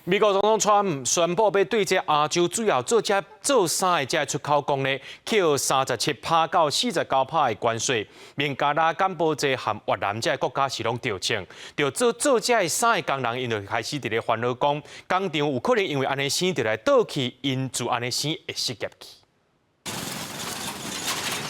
美國總統川普宣布欲對這亞洲主要做這做衫的這出口國呢，扣37趴到49趴的關稅。孟加拉、柬埔寨和越南這國家是攏著槍，著做做這衫的工人，𪜶就開始佇咧煩惱講，工廠有可能因為按呢生就來倒去，因就按呢生會失業去。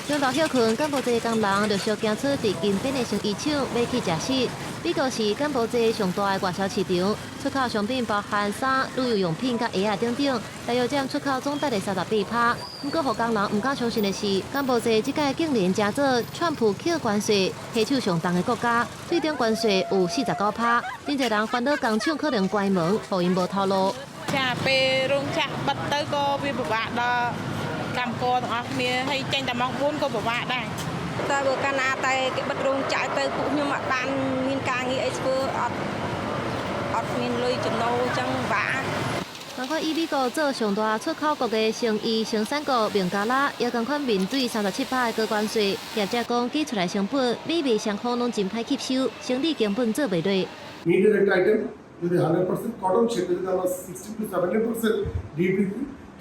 中晝歇睏，柬埔寨工人陸續行出佇金邊的成衣廠欲去食食。美國是柬埔寨上大的外銷市場，出口商品包含衫、旅遊用品佮鞋仔等等，大約佔出口總值的38趴。毋過，予工人毋敢相信的是，柬埔寨這擺竟然成做川普扣關稅下手上重的國家，最終關稅有49趴。真濟人煩惱工廠可能關門，予𪜶無頭路。 ចាពេលរោងចក្របិទទៅក៏វាពិបាកដល់កម្មករទាំងអស់គ្នាហើយចេញតែម៉ោង4ក៏ពិបាកដែរ តែបើកាលណាតែគេបិទរោងចក្រទៅពួកខ្ញុំអត់បានមានការងារអីធ្វើអត់អត់មានលុយចំណូលអញ្ចឹងពិបាក仝款以美國做上大出口國的成衣生產國孟加拉，也仝款面對37趴的高關稅。業者講，計出來成本，買賣雙方攏真歹吸收，生意根本做袂落。 নিডের একটা আইটেম যদি 100% কটন, সেটা যদি আমরা 60 to 70% duty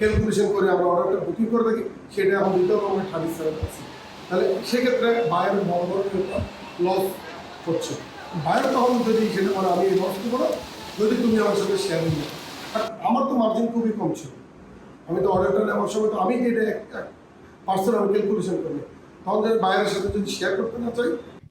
calculation করে আমরা অর্ডারটা বুকিং করে থাকি, সেটা এখন দিতে হবে আমরা 37%। তাহলে সেক্ষেত্রে বায়ার বড় ধরনের একটা লস হচ্ছে। বায়ার তখন যদি সেটা মানে আমি লস করবো না, যদি তুমি আমার সাথে শেয়ারিং না। আমার তো মার্জিন খুবই কম ছিল। আমি তো অর্ডারটা নেওয়ার সময় তো আমি এটা এক পার্সেন্ট আমি ক্যালকুলেশন করি, তখন যদি বায়ারের সাথে যদি শেয়ার করতে না চাই।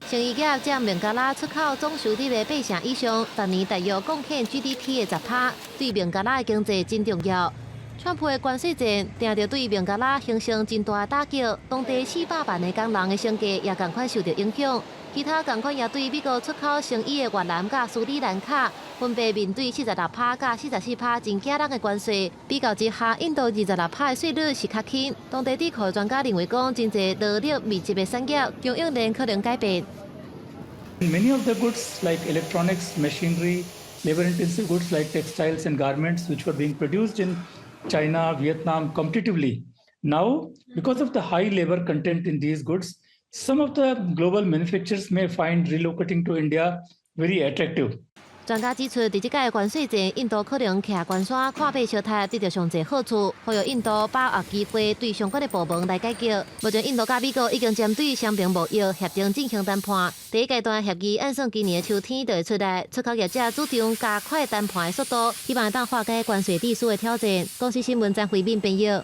成衣業佔孟加拉出口總收入的八成以上，逐年大約貢獻 GDP 的10趴，對孟加拉的經濟真重要。川普的關稅戰，定著對孟加拉形成真大的打擊，當地400萬的工人的生計也仝款受著影響。其他仝款也對美國出口成衣的越南佮斯里蘭卡，分別面對46趴佮44趴真驚人的關稅。比較之下，印度26趴的稅率是較輕。當地智庫專家認為講，真濟勞力密集的產業，供應鏈可能改變。 Many of the goods like electronics, machinery, labor-intensive goods like textiles and garments, which were being produced in China, Vietnam competitively. Now, because of the high labor content in these goods, some of the global manufacturers may find relocating to India very attractive. 專家指出，佇這擺關稅戰，印度可能徛關山看馬相踢，得著上濟好處，呼籲印度把握機會對相關的部門來改革。目前，印度佮美國已經針對雙邊貿易協定進行談判，第一階段協議按算今年的秋天就會出來。出口業者主張加快談判的速度，希望會當化解關稅秩序的挑戰。公視新聞張惠敏編譯。